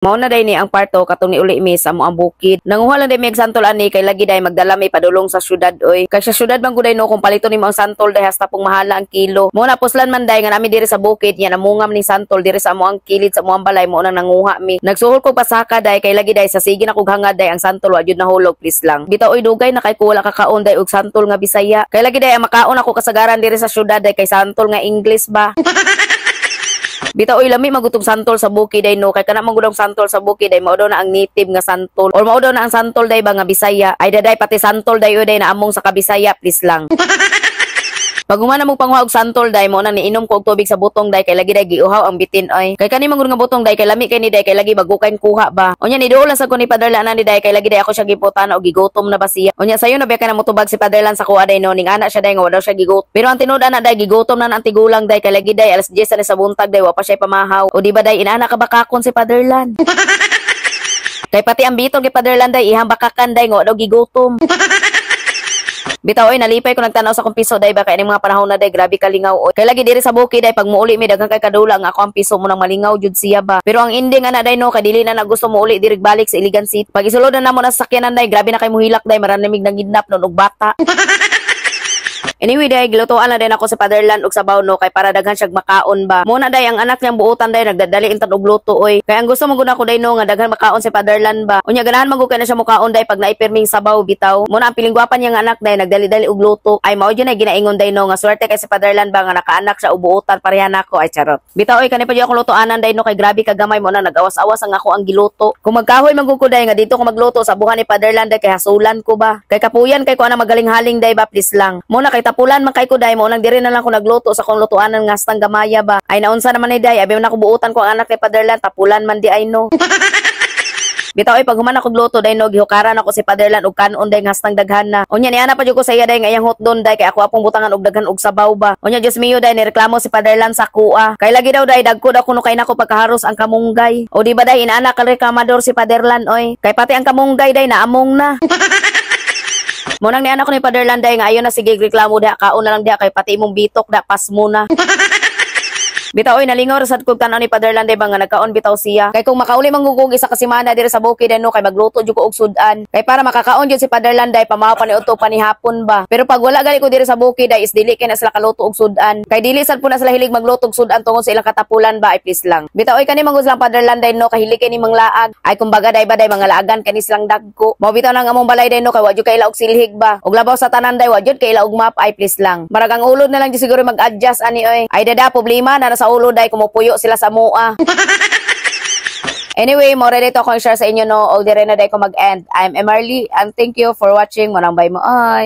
Mao na day ni ang parto katong niuli mi sa among bukid. Nanguha lang day mi og santol ani kay lagi day magdala mi padulong sa syudad oy. Kay sa syudad man gud day no, kung paliton nimo ang santol day, hasta pong mahala ang kilo. Mao na puslan man day nga nami diri sa bukid nya namungam ning santol diri sa among kilid sa among balay, mao nang nanguha mi. Nagsuhol ko pasaka day kay lagi day sa sige na kog hangad day, ang santol wa jud nahulog, please lang. Bitaw oy, dugay na kay ko wala kakaon day og santol nga Bisaya. Kay lagi day ang makaon ako kasagaran diri sa syudad day kay santol nga English ba. Bitaw oy, lami magutong santol sa bukid ay no, kay kana magudong santol sa bukid ay mao daw na ang native nga santol or mao daw na ang santol day ba nga Bisaya. Ay daday, pati santol day day na among sa kabisaya, please lang. Pag humana mo panguha og santol day, mo na niinom ko og tubig sa butong day kay lagi day giuhaw ang bitin oy. Kay kani man gud nga butong day kay lami kay ni day, kay lagi bagukain kuha ba. Unya ni duol sa ko ni Paderlan ni day kay lagi day ako siya giputan og gigutom na ba siya. Unya sayo na ba kay na motubag si Paderlan sa kuha day no, ning ana siya day nga wa daw siya gigutom. Pero ang tinuod ana day, gigutom na na ang tigulang day kay lagi day alas 10 na sa buntag day wa pa siya pamahaw. O di ba day, inana ka bakakon si Paderlan. Kay pati ang bitong kay Paderlan day ihang bakakan day nga wa daw gigutom. Bitaw oy, nalipay ko nagtanaw sa akong piso day ba kay ining mga panahon na day grabe kalingaw oy. Kay lagi diri sa bukid day pag muuli mi, daghan kay kadula nga ako ang piso mo nang malingaw jud siya ba. Pero ang ending ana day no, kay dili na na gusto muuli diri balik sa Iligan City. Pag isulod na namo na sa sakyanan day, grabe na kay muhilak day, maranamig nangidnap nun og bata. Anyway day, gilutuan na din ako sa Paderlan og sabaw no kay para daghan siyag makaon ba. Muna day ang anak niyang buotan day nagdadali intan og luto oy. Kay ang gusto mo gud ako day no nga daghan makaon si Paderlan ba. Unya ganahan man gud kay na siya mukaon day pag naipirming sabaw bitaw. Muna ang piling gwapa niya nga anak day nagdali-dali og luto. Ay mao jud na ginaingon day no nga swerte kay si Paderlan ba nga nakaanak siya og buotan pareha nako, ay charot. Bitaw oy, kani pa jud akong lutoanan day no kay grabe ka gamay mo na nagawas-awas ang ako ang giluto. Kung magkahoy man gud ko day nga dito ko magluto sa buhan ni Paderlan day kay hasulan ko ba. Kay kapuyan kay ko ana magaling-haling day ba, please lang. Muna kay tapulan man kay ko day, mo nang diri na lang ko nagluto sa akong lutuanan nga hastang gamaya ba. Ay naunsa naman ni day, abi man ako buotan ko ang anak ni Paderlan, tapulan man di ay no. Bitaw ay, pag human ako luto day no, gihukaran ako si Paderlan og kanon day nga hastang daghan na. Unya ni ana pa jud ko sa iya day nga iyang hotdon day kay ako apong butangan og daghan og sabaw ba. Unya Dios mio day, nireklamo si Paderlan sa kuha. Kay lagi daw day dagko daw kuno kay nako pagkaharos ang kamunggay. O di ba day, inaana ka reklamador si Paderlan oy. Kay pati ang kamunggay day naamong na. Munang ni anak ko ni Paderlan day nga ayon na sige reklamo diha, kaon na lang diha kay pati imong bitok da pas mo na. Bitaw oy, nalingaw ra sad kog tan-aw ni Paderlan day ba nga nagkaon bitaw siya. Kay kung makauli man gud isa ka semana diri sa bukid no kay magluto jud ko og sudan. Kay para makakaon jud si Paderlan day pamahaw pa ni udto pa ni hapon ba. Pero pag wala gali ko diri sa bukid day is dili kay na sila kaluto og sudan. Kay dili sad po na sila hilig magluto og sudan tungod sa ilang katapulan ba, ay please lang. Bitaw oy, kani man gud silang Paderlan day no, kahilig kay ni manglaag. Ay kumbaga day ba day, mga laagan kani silang dagko. Mao bitaw nang among balay day no kay wa jud kaila og silhig ba. Og labaw sa tanan day wa jud kaila og map, ay please lang. Marag ang ulod na lang jud siguro mag-adjust ani oy. Ay dada, problema na sa ulo day kumupuyo sila sa mua. Anyway, mo ready to akong share sa inyo no, og dire na day ko mag-end. I'm Emerly and thank you for watching. Manang bye mo ay.